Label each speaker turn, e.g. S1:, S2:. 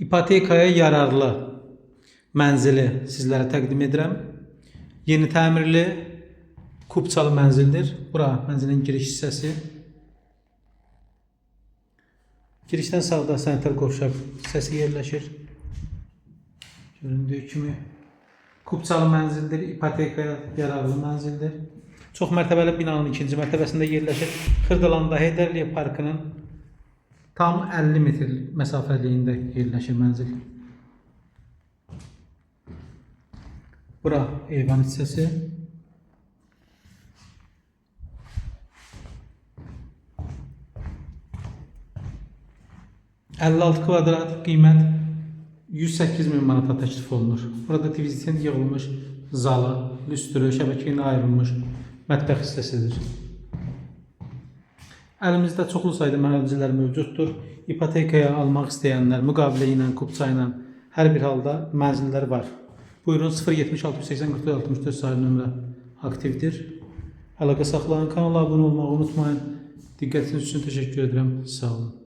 S1: İpotekaya yararlı mənzili sizlərə təqdim edirəm. Yeni təmirli kubçalı mənzildir. Bura mənzilin giriş hissəsi. Girişdən sağda sanitar qovşaq hissəsi yerləşir. Göründüyü kimi kubçalı mənzildir, ipotekaya yararlı mənzildir. Çox mərtəbəli binanın ikinci mərtəbəsində yerləşir. Xırdalanda Heydər Əliyev parkının tam 50 metr məsafəliyində yerləşir mənzil. Bura eyvan hissəsi. ...56 kvadrat qiymət 108 min manata təklif olunur. Burada televizyon yığılmış zalı, lüstrü, şəbəkə ilə ayrılmış mətbəx hissəsidir. Əlimizdə çoxlu sayda mənzillər mövcuddur. İpotekaya almaq istəyənlər müqavilə ilə, kupça ilə hər bir halda mənzillər var. Buyurun 070 680 44 64 sayılı nömrə aktivdir. Əlaqə saxlayın, kanala abunə olmağı unutmayın. Diqqətiniz üçün təşəkkür edirəm. Sağ olun.